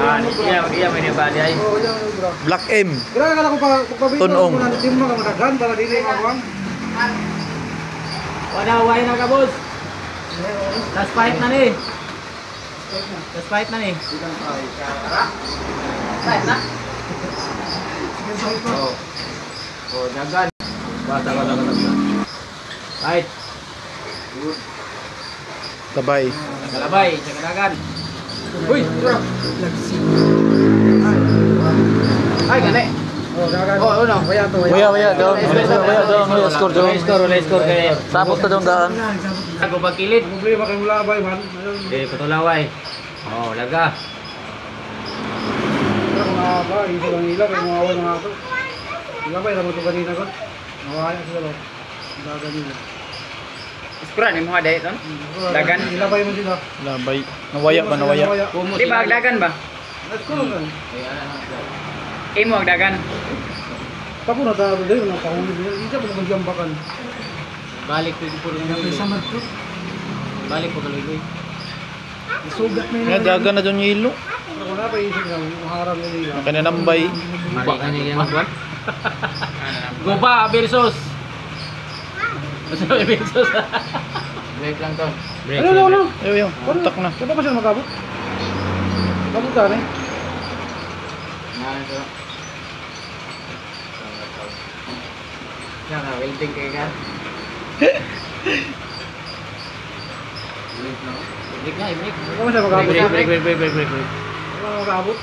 Ah, iya iya may ba ay. Oh, iya bro. Black M. Grabe ka lang kung pagpabito Tunong. ko na team mo ka madaghan para dili makuha. Wala way na ka, boss. Last fight na ni. Last fight na ni. Fight na. Oh. Oh, dagan. Bata bata bata. Fight. Tabay. Kalabay, sa dagan. Uy, bro. Ay, gani. Oh, dagan. Oh, ano? Waya to, Waya, waya, down. Waya, down. Waya, score, down. Wala score, wala score kay. Sabot na doon daan. Ako pagkilid. Ang problema kay mula bay man. Eh, patulaway. Oh, laga. Pero kung ba, iso lang nila kay mga away mga ato. Ilabay ra mo to kanina kon. Nawaya sila ba. Dagan nila. Score ni mo dahil ton. Dagan? Ilabay mo sila. Labay. Nawaya ba, nawaya? Di ba agdagan ba? Let's go lang. Imo agdagan. Tapo na tayo dito nang pahuli nila. Isa pa naman jambakan. Balik ko puro ng Balik ko kaloy. Sugat na Nga, dagan na doon yung ilo. Pero kung napaisip na, yung harap nila. Kananambay. Mari ka niya yan. Guba versus. Basta versus. Break lang ton. Break. Ano, ano, ano? Ayaw, ayaw. Kontak na. Kaya pa siya makabot? Kabot ka na eh. Na to. Yan na, welding kay ka. Break na, break. Kaya pa siya makabot. Break, break, break, break, break, break. Kaya pa makabot.